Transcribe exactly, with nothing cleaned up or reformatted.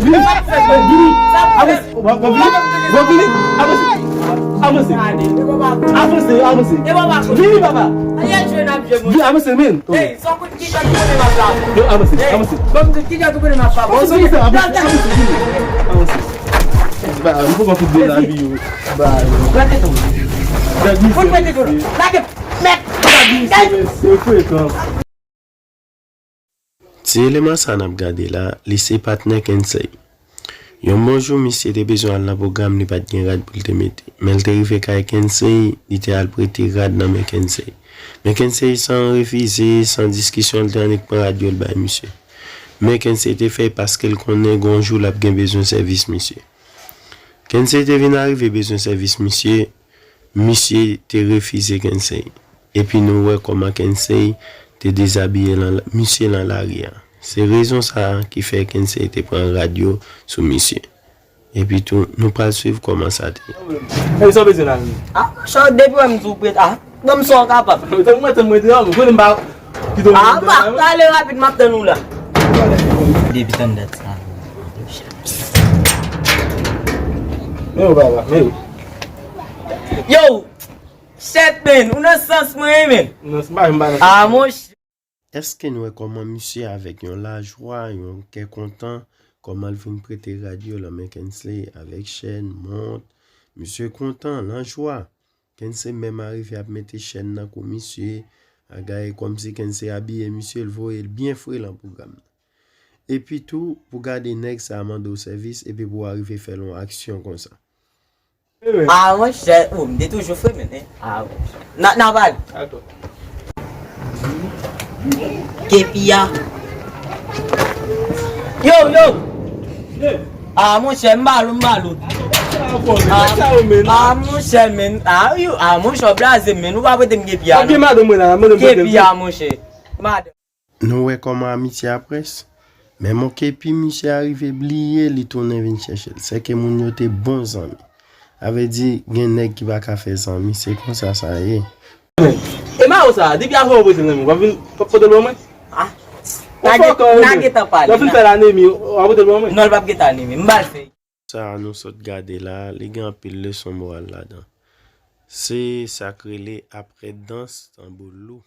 Vini. Avanse. W ap, w ap vini? W ap vini? Avanse. Avanse. Avanse, avanse. Vini, papa. Vini, avanse, men. Yo, avanse, avanse. Avanse, vini. Avanse. Ba, nou poko fout de lavi yo. Ba, yo. Gad misye, mesye. Gad misye, mesye, frekan. Ti eleman sa n ap gade la, li se patnè Kensey. Yon bon jou, misye te bezwen al nan pwogram, li pa t gen rad pou l te mete. Men l te rive kay Kensey, li te al prete rad nan men Kensey. Men Kensey, san refize, san diskisyon, li te annik pran rad yo, l bay misye. Men Kensey te fè paske l konnen gon jou l ap gen bezwen sèvis misye. Kensey te vin arive bezwen sèvis misye, misye te refize Kensey. Epi nou wè kòman Kensey te dezabiye lan, misye lan lari a. Se rezon sa a ki fè Kensey te pran rad yo sou misye. Epi tou, nou pral swiv kòman sa te ye. Mezanmi, sa w bezwen la menm? Ah, monchè, depi w wè m di w prete, ah, ban m sa w kapab. Tann mwen, tann mwen, tann mwen, konnen m pa kite w. Ah, m ap prale rapid, m ap tann ou la. Depi tann dat sa. Men yo, baba, men yo. Yo, chèf, men, ou nan sans mwen, men. Non, se pa, m pa nan sans. Ah, monchè. Èske n wè kòman misye avèk yon lajwa, yon kè kontan, kòman l vin prete rad yo lan men Kensey avèk chèn, mont? Misye kontan, lan jwa. Kensey menm arive ap mete chèn nan kou misye, a gaye kòmsi Kensey abiye misye, l voye l byen fre lan pwogram nan. Epi tou, pou gade nèg sa a mande w sèvis, epi pou w arive fè l yon aksyon konsa. Ah, monchè, oh, m te toujou fremen, hein. Ah, monchè. N a, n a pale. Kepi a. Yo, yo. Ah, monchè, m ba l ou, m ba l ou. Ah, ah, monchè, men. Ah, yo, ah, monchè, w blaze, men. Ou pa prete m kepi a, non. Kepi a, monchè. Madanm. Nou wè kòman amitye a près? Menm yon kepi misye arive bliye, li tounen vin chèche l. Sèke moun yo te bon zanmi. Sa vle di, gen nèg ki pa ka fè zanmi, se konsa sa ye. E mayo sa, depi avan w pote l nan men w, w ap vin, w ap pote l ban mwen? Ah. N a gen, n a gentan pale. Lè w fin fè lanemi, w ap pote l ban mwen? Non, l p ap gentan anemi. M ba l fè. Sa a nou sot gade la, li gen anpil leson moral ladan. Se sa k rele aprè dans tanbou lou.